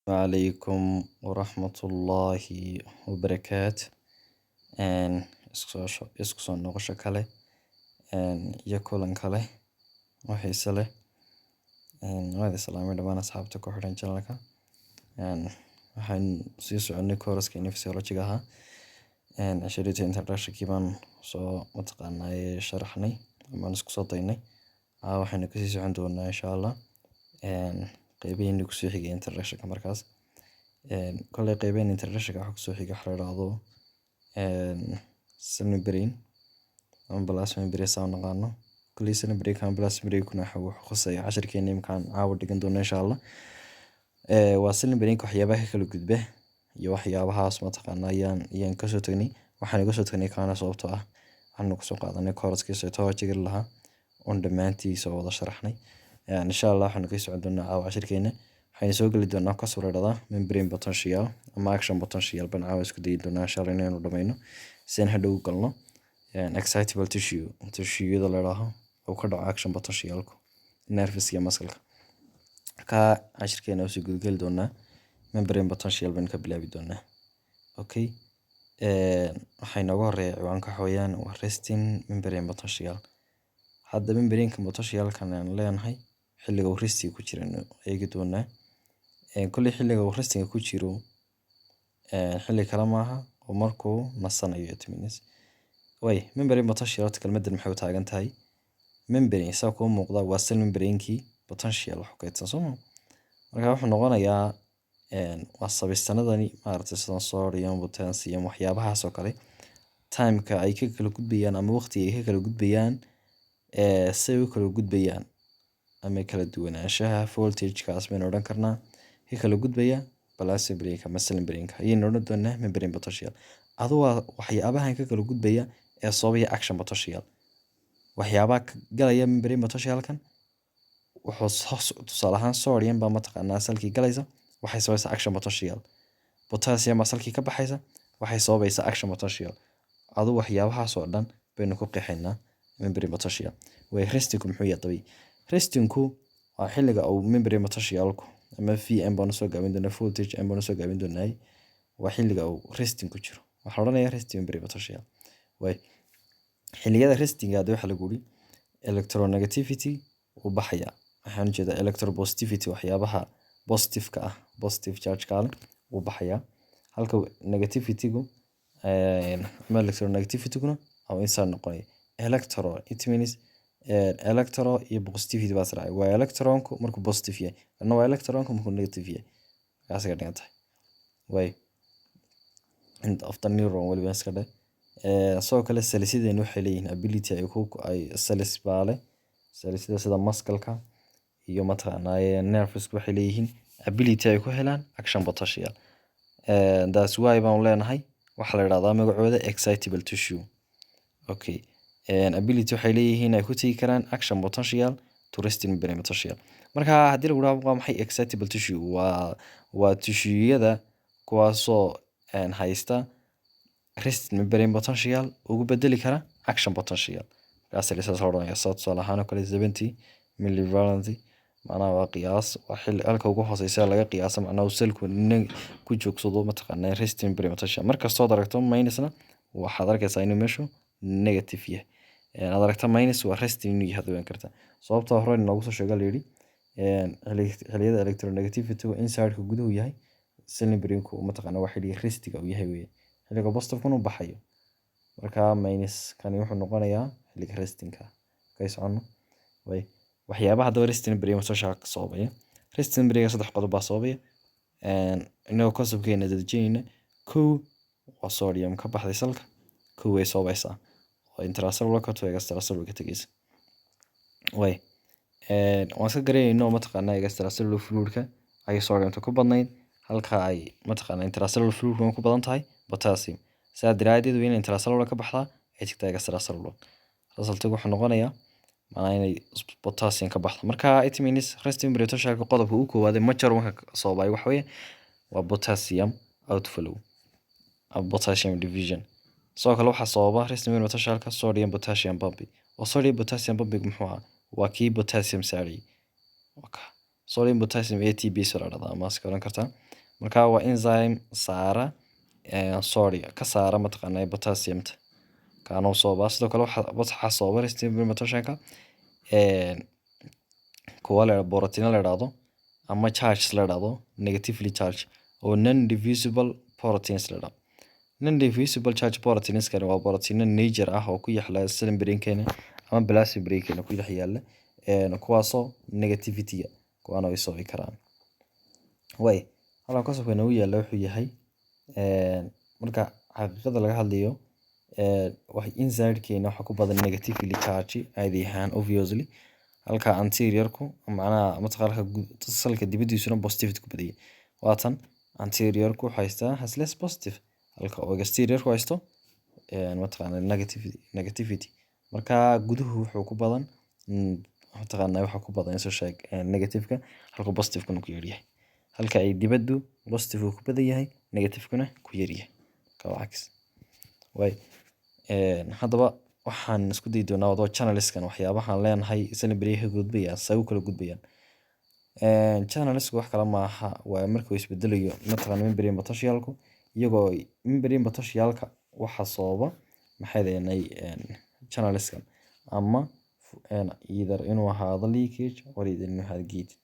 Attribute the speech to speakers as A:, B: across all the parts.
A: Calaykum waraxmatullaahi wabarakaatu. Isku soo noqosho kale iyo kulan kale oo xiiso leh. Waan idin salaamay dhammaan asxaabta ku xidhan channelka. Waxaan sii soconay course-keeni physiology-ga ahaa. Casharada introduction-kii baan soo mataqaanaa sharaxnay ama isku soo daynay. Waxaynu kasii socon doonaa, insha Allah, qeybihiina kusoo xigay introduction-ka markaas. Kolley qeybihiina introduction-ka waxaa kusoo xigay waxa la yiraahdo cell membrane ama plasma membrane saan u naqaano. Kolley cell membrane ama plasma membrane-kuna waxa uu khuseeyaa casharkeena imkaan caawa dhigan doono, insha Allah. Waa cell membrane waxyaabaha ka kala gudba iyo waxyaabahaas mataqaanaa ayaan kasoo tagnay. Waxaan uga soo tagnay kaana sababtoo ah waxaanu kusoo qaadanay course-kii cytology lahaa oon dhammaantii soo wada sharaxnay. Insha Allah waxaanu kasii socon doonaa caawa casharkeena. Waxaynu soo geli doonaa kasoo la yiraahdo membrane potential ama action potential baan caawa isku dayi doonaa, insha Allah, inaynu dhammayno si aan hadhow u galno excitable tissue, tissue-yada la yiraahdo oo ka dhaco action potential-ku, nerves iyo muscle-ka. Ka cashirkeena usii gudageli doonaa, membrane potential baynu ka bilaabi doonaa. Okay, waxaa inooga horeeya ciwaanka waxa weeyaan waa resting membrane potential. Hadda membrane potential-kan aan leenahay xilliga uu resting ku jiro aynu eegi doonaa. Kolley xilliga uu resting ku jiro xilli kale maaha oo markuu nasanayo, it means. Way membrane potential horta kelmaddan maxay u taagan tahay? Membrane saa kuu muuqda waa cell membrane-kii, potential wax ku kaydsan, soo ma? Marka wuxuu noqonayaa waa sabistanadani maaragtay, sida sodium, potassium, waxyaabahaas oo kale, time-ka ay ka kala gudbayaan ama waqtiga ay ka kala gudbayaan, say u kala gudbayaan ama kala duwanaanshaha voltage-kaas baynu odhan karnaa ka kala gudbaya plasma membrane ama cell membrane ayaynu odhan doonaa membrane potential. Adu waa waxyaabahan ka kala gudbaya ee sababaya action potential. Waxyaabaha galaya membrane potentialkan wuxuu tusaale ahaan sodium baa mataqaanaa cellkii galaysa, waxay sabaysaa action potential. Potassium baa cellkii ka baxaysa, waxay sababaysaa action potential. Adu waxyaabahaas oo dhan baynu ku qeexaynaa membrane potential. Way restingku muxuu yahay dabay? Restingku waa xilliga uu membrane potentialku ama VM baanu soo gaabin doonaa, voltage M baanu soo gaabin doonaa, waa xilliga uu resting ku jiro. Waxaa la odhanayaa resting membrane potential. Way xilliyada restinga hadda waxaa lagu yidhi electronegativity wuu baxaya. Waxaan ujeedaa electropositivity, waxyaabaha positive-ka ah, positive charge-ka leh wuu baxayaa, halka negativity-gu ama electronegativity-guna uu inside noqonaya. Electro, it means electro iyo positivity baa israacay. Waa electronku markuu positive yahay, kana waa electronku markuu negative yahay. Kaas ka dhigan tahay. Way end of the neuron waliba iska dheh. Sidoo kale cells-yadeenu waxay leeyihiin ability ay ku ay cells baa leh cells-yada sida muscle-ka iyo mataqaanaa nerves waxay leeyihiin ability ay ku helaan action potential. That's why baan leenahay waxaa la yidhahdaa magacooda excitable tissue. Okay, ability waxay leeyihiin ay ku tegi karaan action potential to resting membrane potential. Marka haddii lagu dhaho waa maxay excitable tissue, waa tissue-yada kuwaasoo haysta resting membrane potential ugu bedeli kara action potential. Markaas saas la odhanaya. Soo tusaale ahaan oo kale 70 millivolt, macnaha waa qiyaas, waa xilli halka ugu hooseysa laga qiyaaso, macnaha uu cellku ku joogsado mataqaanaa resting membrane potential. Markastood aragto minusna, waxaad arkaysaa inuu meeshu negative yahay. Aad aragto minus, waa resting inuu yahay ogaan kartaa. Sababta hore noogu soo sheega la yidhi xilliyada electronegativity inside-ka guduhu yahay cell membrane-ku mataqaanaa waa xilliga restiga uu yahay weeye, xilliga positive-kuna uu baxayo. Marka minus kani wuxuu noqonayaa xilliga restingka. Kay socono. Way waxyaabaha haddaba resting membrane potential ka sababaya resting membrane saddex qodob baa sababaya, inagoo concept-keena dedejinayna. Kow waa sodium ka baxday cellka. Kow way sababaysaa oo intracellular ka to extracellular ka tegaysa. Way waan iska garanayno mataqaanaa extracellular fluid-ka ay sodiumta ku badnayd, halka ay mataqaanaa intracellular fluid-ka ku badan tahay potassium. Sidaa daraadeed waa inay intracellular ka baxdaa, ay tagtaa extracellular. Resultigu wuxuu noqonayaa macnaha inay potassium ka baxdo. Marka it means resting membrane potentialka qodobka ugu koowaad ee major marka sababay waxa weeye waa potassium outflow ama potassium diffusion. Sidoo kale waxaa sababa resting membrane potentialka sodium potassium pump. Oo sodium potassium pumping muxuu ahaa? Waa kii potassium saarayay. Sodium potassium ATPase la dhahdaa ama iska oran kartaa. Marka waa enzyme saara sodium, ka saara mataqaanaa potassiumta, kaanoo sababa. Sidoo kale waxaa sababa resting membrane potentialka kuwa la borotiina la idhaahdo ama charges la idhaahdo, negatively charge oo non diffusible proteins la idhaahdo. Non diffusible charge proteinskani waa borotiino nature ah oo ku yaala cell membrane-keena ama plasma membrane-keena ku dhex yaala, kuwaasoo negativity-ga kuwaana ay sababi karaan. Way halkan qodobka inoogu yaala wuxuu yahay, marka xaqiiqada laga hadlayo, wax inside-keena waxa ku badan negatively charge caadi ahaan, obviously, halka anterior-ku, macnaha mataqaanaa cellka dibadiisuna, positivity ku badanyay. Waatan anterior-ku wuxuu haystaa has less positive, halka oo exterior-ku haysto mataqaanaa negativity. Marka guduhu wuxuu ku badan, mataqaanaa, waxa ku badan soo sheeg negative-ka, halka positive-kuna ku yaryahay, halka ay dibaddu positive ku badan yahay, negative-kuna ku yaryahay. Ka waa cagsi. Way haddaba waxaan isku dayi doonaa wadoo channelskan waxyaabahan leenahay cell membrane ka gudbayaan, say u kala gudbayaan. Channelsku wax kale maaha, waa markuu isbedelayo mataqaana membrane potentialku, iyagoo membrane potentialka waxa sababa maxay deenay channelskan ama either inuu ahaado leakage or either inuu ahaado gated.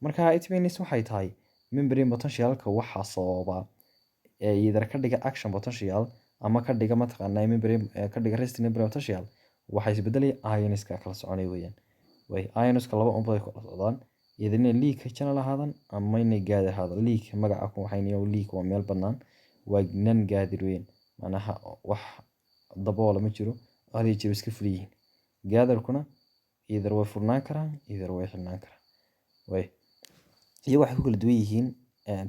A: Marka it means waxay tahay membrane potentialka waxa sababa either ka dhiga action potential ama ka dhiga mataqaanaa membrane, ka dhiga resting membrane potential, waxaa isbedelaya ionska kala soconaya weeyaan. Way ionska laba unbay kala socdaan, either inay leak channel ahaadaan ama inay gated ahaadaan. Leak magaca ku waxaynayo, leak waa meel bannaan, waa non gated weeyaan, macnaha wax daboola ma jiro, had iyo jeer iska furan yihiin. Gated-kuna either way furnaan karaan, either way xirnaan karaan. Way iyagu waxay ku kala duwan yihiin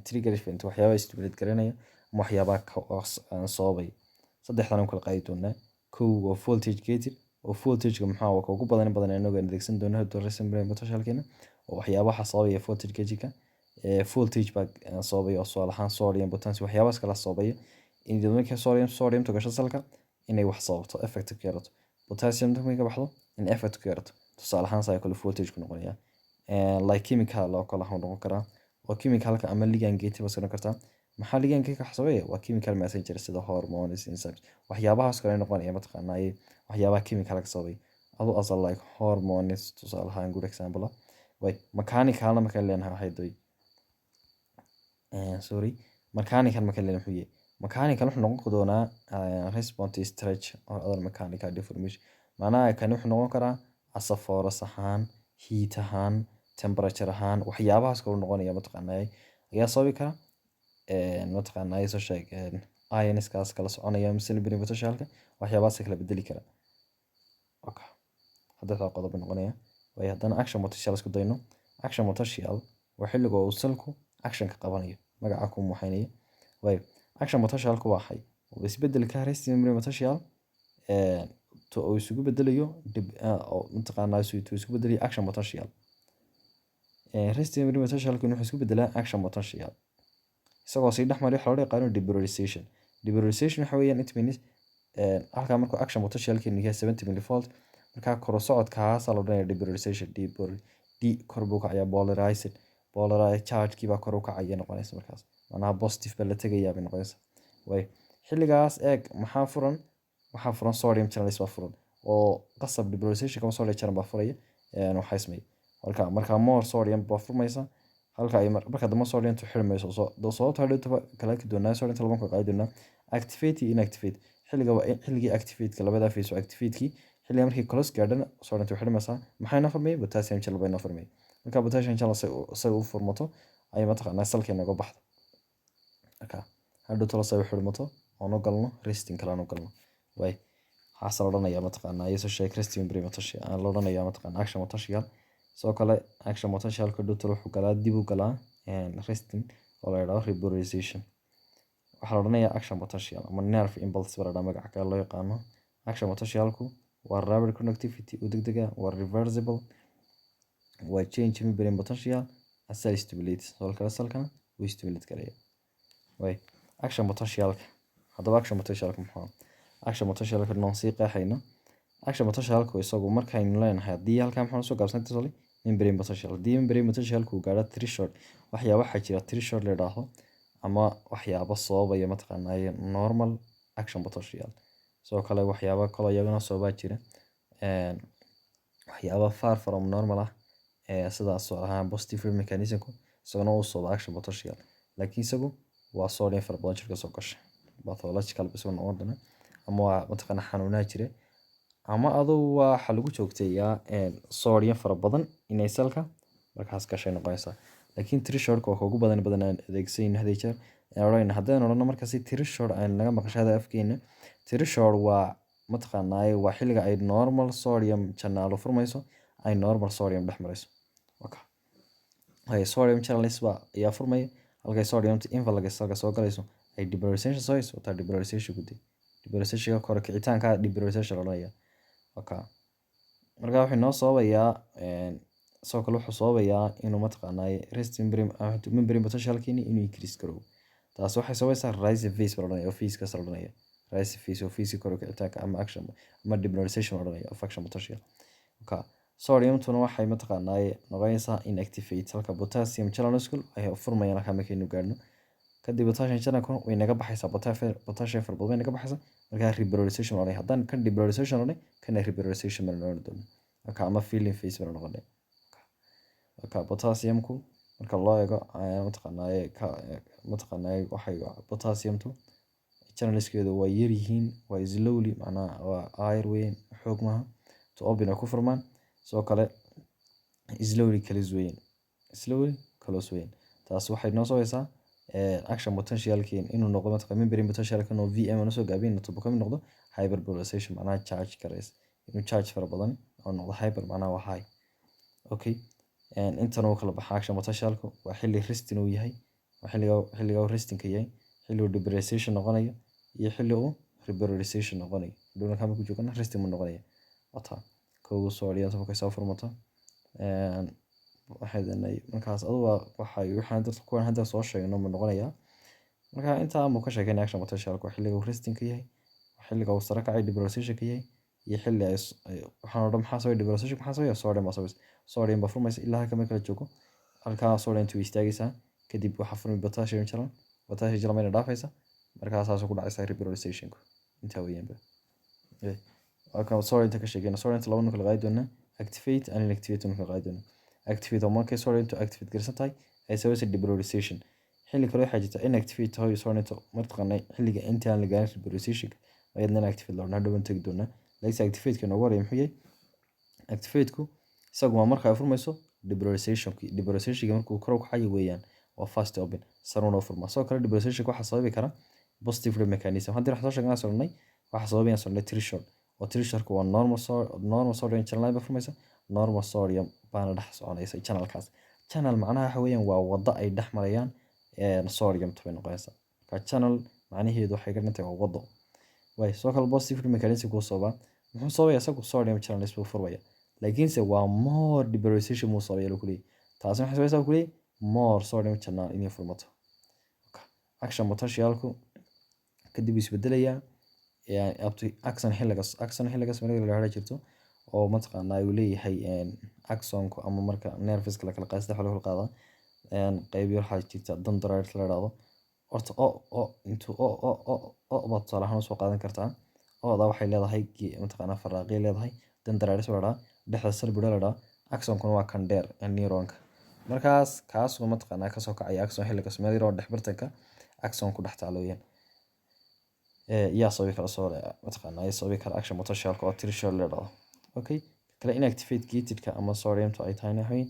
A: trigger event, waxyaabaha stimulate garanaya ama waxyaabaha sababay. Saddexdan aan kala qaadi doonaa. Kow waa voltage gated, oo voltageka maxaa waa ka ugu badan in badan inagu aan adeegsan doono hadda resting membrane potentialkeena, oo waxyaabaha sababaya voltage gatedka voltage baa sababaya, oo tusaale ahaan sodium, potassium, waxyaabahaas kala sababaya in markii sodium to gasho cellka inay wax sababto, effect ku yeelato, potassium markay ka baxdo in effect ku yeelato. Tusaale ahaan saa kale voltage ku noqonaya, like chemical oo kale waxuu noqon karaa, oo chemicalka ama ligand gated baa noqon kartaa. Maxaa ligand gated wax sababaya? Waa chemical messenger sida hormones, enzymes, waxyaabahaas kale noqonaya mataqaanaa waxyaabaha chemical ka sababay adu as a like hormones, tusaale ahaan, good example. Way mechanicalna markaan leenahay waxay doy, sorry, mechanical markaan leenahay muxuu yahay? Mechanical wuxuu noqon doonaa response to stretch or other mechanical deformation. Macnaha kani wuxuu noqon karaa as a force ahaan, heat ahaan, temperature ahaan, waxyaabahaas kale noqonaya mataqaanaa ayaa sababi kara mataqaanaa soo sheeg ionskaas kala soconaya cell membrane potentialka, waxyaabahaas kala bedeli kara. Okay, saddexdaa qodob noqonaya. Way haddana action potential isku dayno. Action potential waa xilliga uu cellku actionka qabanayo, magaca ku muxaynaya. Way action potentialku waa xay? Waa isbedelka resting membrane potential to uu isugu bedelayo dib mataqaanaa uu isugu bedelayo action potential. Resting membrane potentialku wuxuu isku bedelaa action potential isagoo sii dhex maray waxa loo yaqaano depolarization. Depolarization waxa weeyaan, it means halkaa markuu action potentialkeenu yahay 70 millivolt, markaa kor u socodkaasa la odhanaya depolarization. Depol d kor buu kacayaa, polarized, polarized charge-kii baa kor u kacaya noqonaysa markaas, macnaha positive baa la tegayaa bay noqonaysa. Way xilligaas eeg, maxaa furan? Waxaa furan sodium channels baa furan, oo qasab depolarization kama sodium channel baa furaya waxaa ismay marka more sodium baa furmaysa, halka ay marka dambe sodium tu xirmayso. Sababta hadhowta kala arki doonaa, sodium laba kala qaadi doonaa, activate iyo inactivate. Xilliga waa xilligii activate-ka, labada phase waa activate-kii. Xilliga markii close gaadhana sodium tu xirmaysaa. Maxay noo furmay? Potassium channel bay noo furmay. Marka potassium channel say u furmato ay mataqaanaa cellka inooga baxdo. Marka hadhow tolo say u xirmato oon u galno resting kale aan u galno. Way waxaas la odhanayaa mataqaanaa iyo soo sheeg resting membrane potential la odhanayaa mataqaanaa action potential. Sidoo kale action potentialka hadhow tolo wuxuu galaa, dib u galaa resting oo la yidhaahdo repolarization. Waxaa la odhanayaa action potential ama nerve impulse baa la dhahaa, magaca kale loo yaqaano. Action potentialku waa rapid conductivity oo degdeg ah, waa reversible, waa change membrane potential and cell stimulates. Sidoo kale cellkana wuu stimulate garaya. Way action potentialka haddaba, action potentialka muxuu? Action potentialka noon sii qeexayno. Action potentialku isagu markaynu leenahay haddii halkaa maxaa soo gaabsan sorry Membrane potential, haddii membrane potentialku gaadho threshold, waxyaaba waxaa jira threshold la yidhaahdo ama waxyaabo sababaya, mataqaanaa, normal action potential. Sidoo kale waxyaabo kaloo iyagana sababaa jira, waxyaabo far from normal ah, sida tusaale ahaan positive mechanismku isaguna uu sababa action potential, laakiin isagu waa sodium fara badan jirka soo gasha, pathological buu isagu noqon doonaa, ama waa, mataqaanaa, xanuunaha jira, ama adugu waxa lagu joogteeyaa sodium fara badan inay cellka markaas gashay noqonaysaa. Laakiin thresholdka waa ugu badan badan aan adeegsanayno had iyo jeer aan odhanayno. Haddaan odhano markaasi threshold aan naga maqasho hada afkeena, threshold waa, mataqaanaa, waa xilliga ay normal sodium channel furmayso, ay normal sodium dhex marayso. Okay, sodium channels baa ayaa furmaya halkay sodium influx cellka soo galayso, ay depolarization soo hayso. Taa depolarization gudi, depolarization kore kicitaanka depolarization la odhanaya. Okay, marka wuxuu inoo sababayaa, sidoo kale wuxuu sababayaa inuu, mataqaanaa, resting membrane potentialkiini inuu increase garoobo. Taas waxay sababaysaa rise phase baa la odhanaya, oo phase-kaas la odhanaya rise phase, oo phase kore kicitaanka ama action ama depolarization la odhanaya of action potential. Okay, sodiumtuna waxay, mataqaanaa, noqonaysaa inactivate, halka potassium channelsku ay furmayaan halka markaynu gaadhno. Kadib potassium channelku way naga baxaysaa, potassium fara badan way naga baxaysaa. Markaa repolarization la odhanaya. Haddaan kan depolarization odhanay, kana repolarization baan odhan doonaa. Marka ama filling phase baan noqonay. Marka potassiumku marka loo eego, mataqaanaa, ka mataqaanaa, waxay potassiumtu channelskeedu waa yar yihiin, waa slowly, macnaha waa aayar weyn, xoog maaha to open ay ku furmaan. Sidoo kale slowly close weyn, slowly close weyn. Taas waxay noo sabaysaa action potentialkiin inuu noqdo, mataqaa, membrane potentialka oo VM aan usoo gaabin to ka mid noqdo hyperpolarization, macnaha charge gareys, inuu charge fara badan oo noqdo hyper, macnaha waa high. Okay, intan uu kala baxa action potentialku waa xilli resting uu yahay, waa xilliga uu restingka yahay, xilli uu depolarization noqonayo iyo xilli uu repolarization noqonayo. Hadhow markaa markuu joogana resting buu noqonaya. Wata kow sodium markay soo furmato, waxay markaas adugu waxay waxaan dadka kuwan hadda soo sheegno ma noqonayaa. Marka intaa mu ka sheekeynay action potentialku waa xilliga uu resting ka yahay, waa xilliga uu sare kacay depolarization ka yahay, iyo xilli ay waxaan oo dhan. Maxaa sababay depolarization? Maxaa sababay? Sodium baa sabaysa. Sodium baa furmaysa ilaa halka marka la joogo, halkaa sodium way istaagaysaa. Kadib waxaa furmay potassium channel, potassium channel mayna dhaafaysa. Markaa saasoo ku dhacaysa repolarizationku intaa weeyaanba. Waa kan sodium ka sheekeyna. Sodium laba nuqul qaadi doonaa, activate and inactivate nuqul qaadi doonaa. Activate oo markay sodium activate garsan tahay ay sabaysa depolarization. Xilli kale waxaa jirta inactivate tahay sodium, mataqaanaa, xilliga intaan la gaarin repolarization ayadna inactivate la odhan, hadhow tagi doonaa. Laakiin activate-ka noogu horeeya muxuu yahay? Activate-ku isagu waa marka ay furmayso depolarization-ki. Depolarization-ka markuu kor u kacayo weeyaan, waa fast open, saruna u furmaa. Sidoo kale depolarization waxaa sababi kara positive mechanism. Haddii waxaan soo sheegnay sodhnay, waxaa sababayaan sodhnay threshold, oo thresholdku waa normal sodium channel baa furmaysa, normal sodium baana dhex soconaysa channelkaas. Channel macnaha waxa weeyaan waa waddo ay dhex marayaan sodium bay noqonaysaa. Marka channel macnaheedu waxay ka dhigan tahay waa waddo way. Sidoo kale positive mechanism kuu sababaa, muxuu sababaya isagu? Sodium channels buu furmaya, laakiinse waa more depolarization buu sababaya lagu leeyahay. Taasi waxay sabaysaa ku leeyahay more sodium channel inay furmato. Action potentialku kadib wuu isbedelayaa up to axon hillock. Axon hillock meel la jirto oo, mataqaanaa, uu leeyahay axonku, ama marka nerveska la kala qaado, saddex loo kala qaadaa qayb yar waxaa jirta dendrite la yiraahdo. Horta o intuu o baad tusaale ahaan usoo qaadan kartaa. Oda waxay leedahay, mataqaanaa, faraaqiya leedahay, dendrites la yiraahdaa, dhexda cell body la yiraahdaa. Axonkuna waa kan dheer ee neuronka. Markaas kaasoo, mataqaanaa, kasoo kacaya axon hillock, meel yar oo dhex bartanka axon ku dhex taalo weeyaan. Yaa sababi kara soo, mataqaanaa, yaa sababi kara action potentialka oo threshold la yiraahdo? Okay, kale inactivate gatedka ama sodiumta ay tahayna waxa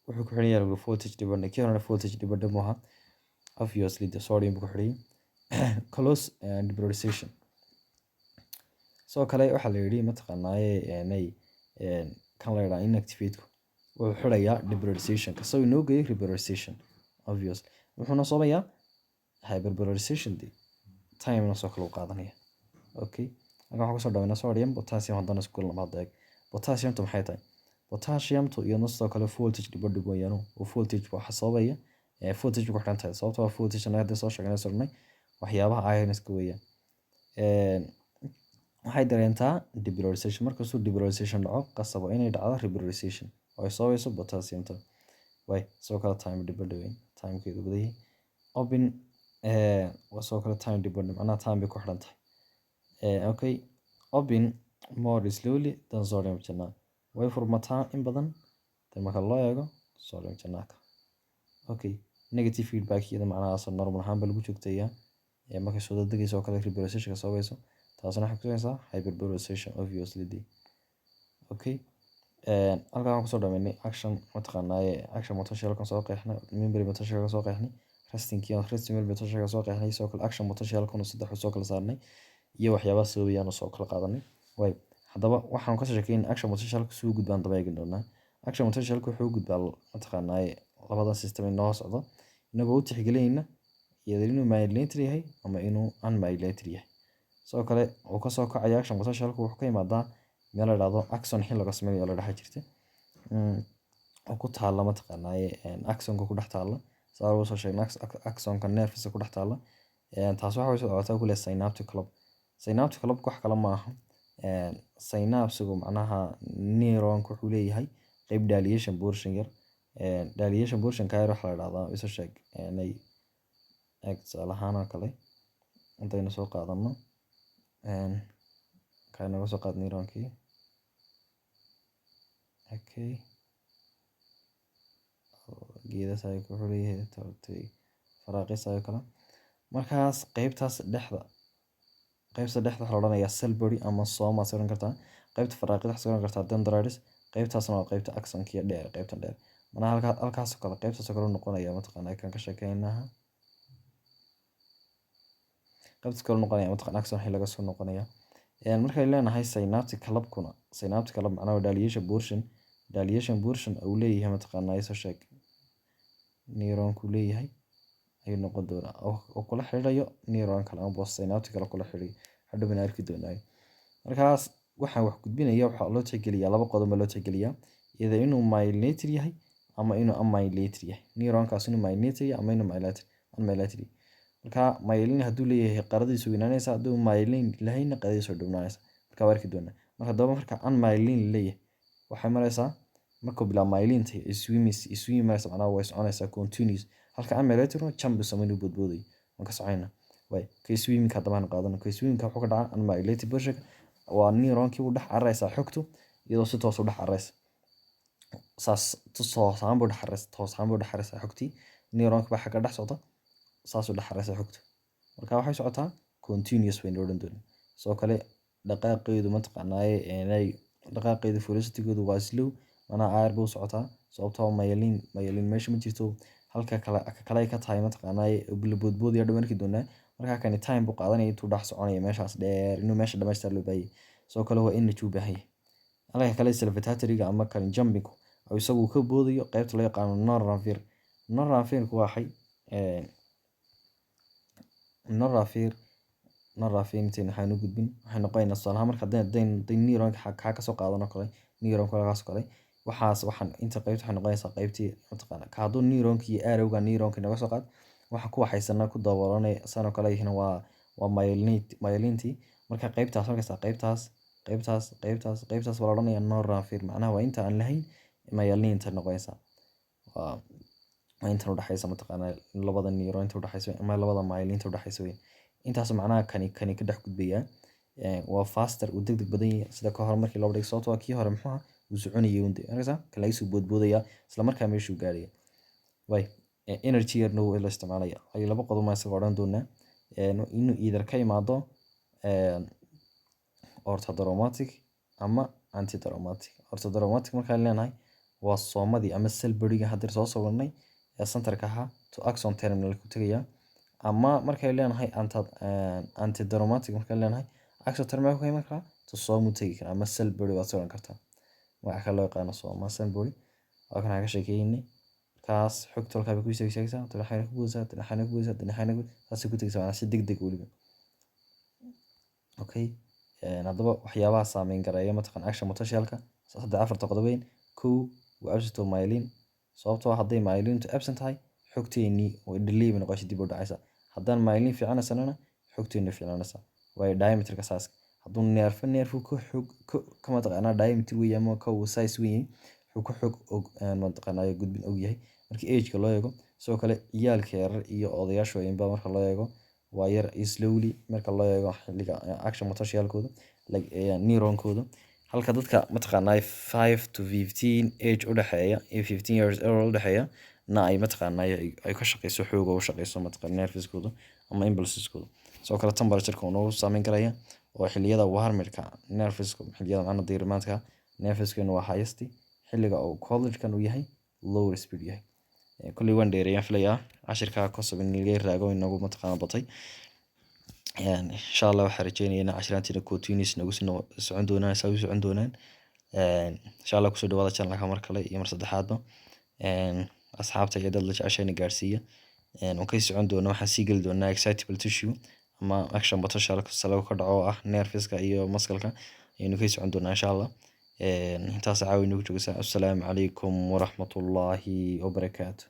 A: wuxuu ku xiran yahay voltage dependent. Kii horena voltage dependent buu ahaa, obviously the sodium buu ku xiran yahay close depolarization. Sidoo kale waxaa la yidhi, mataqaanaaye, nay kan la yidhaha inactivate-ku wuxuu xirayaa depolarization-ka, so inoo geeyo repolarization, obviously wuxuuna sabayaa hyperpolarization de time-na soo kale u qaadanaya. Okay, halkan waxaan kusoo dhaweynaa sodium, potassium. Haddana isku lama hadda eeg potassiumtu maxay tahay. Potassiumtu iyadna sidoo kale voltage dependent weeyaan, oo voltage waxa sababaya voltage ku xiran tahay, sababtoo ah voltage annaga hadda soo sheegnay sodhnay waxyaabaha ionska weeyaan. Waxay dareentaa depolarization. Markastuu depolarization dhaco, qasab waa inay dhacdo repolarization oo ay sababayso potassiumta. Way sidoo kale time dependent weyn, timekeedu badan yahay. Open waa sidoo kale time dependent, macnaha time bay ku xidhan tahay. Okay, open more slowly than sodium channel, way furmataa in badan tan marka loo eego sodium channelka. Okay, negative feedback iyada macnahaas normal ahaan baa lagu joogteeyaa. Markay soo degdegayso oo kale repolarization ka sababayso, taasna waxay kutusaysaa hyperpolarization, obviously. Okay, halkan waxaan kusoo dhameynay action, mataqaanaaye, action potential kan soo qeexnay, membrane potential ka soo qeexnay, restingkii, resting membrane potential ka soo qeexnay, sidoo kale action potential kuna saddex soo kala saarnay iyo waxyaabaha sababayaan soo kala qaadanay. Way haddaba waxaan kasoo sheekeynay action potentialka suu gudbaan daba eegi doonaa. Action potentialka wuxuu u gudbaa, mataqaanaaye, labadan system inoo socdo, inagoo u tixgelinayna iyada inuu myelinated yahay ama inuu unmyelinated yahay. Sidoo kale uu kasoo kacaya action potentialku wuxuu ka imaadaa meel la dhahdo axon hillock meel la dhaha jirta oo ku taalla, mataqaanaaye, axonka ku dhex taalla. Saa ugu soo sheegnay, axonka nerves ku dhex taalla. Taas waxa way socotaa ku leh synaptic knob. Synaptic knob wax kale ma aha. Synapsigu macnaha neuronka wuxuu leeyahay qayb dilation portion yar. Dilation portion ka yar waxa la dhahdaa, iso sheeg inay eeg, tusaale ahaan oo kale intaynu soo qaadano ka inaga soo qaad neuronkii. Okay, geedas ay wuxuu leeyahay faraaqis ayo kale. Markaas qaybtaas dhexda, qaybta dhexda waxaa la odhanayaa cell body ama soma soo oran kartaa. Qaybta faraaqida waxaa soo oran kartaa dendrites. Qaybtaasna waa qaybta axonka iyo dheer, qaybtan dheer. Macnaha halkaa, halkaas oo kale, qaybtaas oo kale noqonaya, mataqaanaa, kan ka sheekeynaha. Qaybtaas kale noqonaya, mataqaanaa, axon laga soo noqonaya. Markay leenahay synaptic knobkuna, synaptic knob macnaha waa dilation portion, dilation portion uu leeyahay, mataqaanaa, soo sheeg, neuronku leeyahay ayuu noqon doonaa oo kula xiriirayo neuron kale ama postsynaptic kale kula xiriirayo, hadhow baan arki doonaa. Markaas waxaan wax gudbinaya waxaa loo tixgeliyaa laba qodob baa loo tixgeliyaa: iyada inuu myelinated yahay ama inuu unmyelinated yahay, neuronkaas inuu myelinated yahay ama inuu unmyelinated yahay. Marka myelin hadduu leeyahay qaradiisu weynaanaysa, hadduu myelin lahaynna qaradiisu dhownaanaysa. Marka waa arki doonaa. Marka haddaba marka unmyelin leeyahay waxay maraysaa markuu bilaa myelin tahay swim maraysa, macnaha way soconaysaa continuous, halka unmyelinated jump sameyn, boodbooday. Waan ka soconayna way ka swimming. Haddaba aan qaadano ka swimming. Wuxuu ka dhacaa unmyelinated portion, waa neuronkii u dhex cararaysaa xogtu iyadoo si toos u dhex cararaysa, saas toos ahaan buu dhex cararaysa, toos ahaan buu dhex cararaysaa xogtii. Neuronka baa xagga dhex socda, saas u dhex cararaysa xogtu. Marka waxay socotaa continuous baynu odhan doonaa. Sidoo kale dhaqaaqeedu, mataqaanaaye, dhaqaaqeedu velocity-goodu waa slow, macnaha aar buu socotaa, sababtoo myelin meesha ma jirto. Halka kale ka kale ay ka tahay, mataqaanaaye, la boodboodaya dhow arki doonaa. Marka kani time buu qaadanaya intuu dhex soconaya meeshaas dheer, inuu meesha dhamaystir loo baahanyay. Sidoo kale waa energy u baahan yahay. Halka kale saltatory-ga ama kan jumping oo isagu ka boodayo qaybta loo yaqaano node Ranvier. Node Ranvier-ku waa waxay node Ranvier. Node Ranvier intayn waxaan u gudbin, waxay noqonaynaa tusaale ahaan marka haddii neuronka kaa ka soo qaadano kale, neuronka halkaas kale, waxaas waxaan inta qaybta waxay noqonaysaa qaybtii, mataqaana, ka hadduu neuronka iyo arrowga neuronka naga soo qaad, waxa ku waxaysana ku daboolanay san oo kale yihiin waa myelinate, myelintii. Marka qaybtaas markasta qaybtaas, qaybtaas, qaybtaas, qaybtaas baa la odhanayaa node Ranvier, macnaha waa inta aan lahayn myelinta noqonaysa, waa intan udhexaysa, mataqaanaa, labada neuron inta udhexaysa ama labada myelinta udhexaysa weyn. Intaas macnaha kani ka dhex gudbayaa waa faster, uu degdeg badan yahay sida ka hor markii loo dhigo, sababtoo ah kii hore muxuu ahaa? Wuu soconayay uun dee, arkaysaa kan laga soo boodboodaya, isla markaa meeshuu gaaraya. Way energy yarna wuu la isticmaalaya. Ay laba qodob ma isaga odhan doonaa: inuu either ka imaado orthodromatic ama antidromatic. Orthodromatic markaan leenahay waa somadii ama cell body-ga hadda soo sawirnay ee centerka ahaa to axon terminal ku tegaya, ama markay leenahay antidromatic, markaan leenahay axon terminal ku iman karaa, to soma u tegi karaa ama cell body waad soo kartaa, magaca kale loo yaqaano soma, cell body waa kan aan ka sheekeynay. Markaas xogta halkaa bay ku istaagaysaa, dinaxayna ku boodaysaa, dinaxayna ku boodaysaa, dinaxayna ku saasay ku tegaysaa, macnaha si degdeg weliba. Okay, haddaba waxyaabaha saameyn gareeya, mataqaan, action potentialka saddex afarta qodob weyn. Kow waa absent of myelin, sababtoo ah hadday myelintu absent tahay xogteennii way delay bay noqonaysaa, dib u dhacaysaa. Haddaan myelin fiicanaysanana xogteenni fiicanaysaa, waayo diameterka size. Hadduu nerve ka xoog ka mataqaanaa diameter weyn ama ka uu size weyn yahay, wuxuu ka xoog og mataqaanaa gudbin og yahay marka age-ka loo eego. Sidoo kale ciyaalka yaryar iyo odayaasha waaweynba marka loo eego waa yar slowly marka loo eego xilliga action potentialkooda, like neuronkooda, halka dadka mataqaanaa 5 to 15 age u dhexeeya iyo 15 years old u dhexeeya na ay mataqaanaa ay ka shaqeyso, xooga u shaqeyso mataqaanaa nerveskooda ama impulseskooda. Sidoo kale temperatureka uu noogu saameyn karaya, oo xilliyada warmerka nervesku, xilliyada macnaha diirimaadka, nerveskeenu waa highest, xilliga uu colderkan uu yahay lower speed yahay. Kulley waan dheereeyaan filayaa cashirka kosob in laga raago inagu mataqaana batay. Insha Allah waxaan rajeynaya in cashiraantiina continuous nagu sii socon doonaan, saa u socon doonaan insha Allah. Kusoo dhawaada channelka mar kale iyo mar saddexaadba, asxaabta iyo dad la jeceshayna gaarsiiya. Waan kasii socon doonaa, waxaan sii geli doonaa excitable tissue ama action potential salago ka dhaco oo ah nerveska iyo muscle-ka ayaynu kasii socon doonaa insha Allah. Intaas caawi nagu joogaysaa. Assalaamu calaykum waraxmatullaahi wabarakaatu.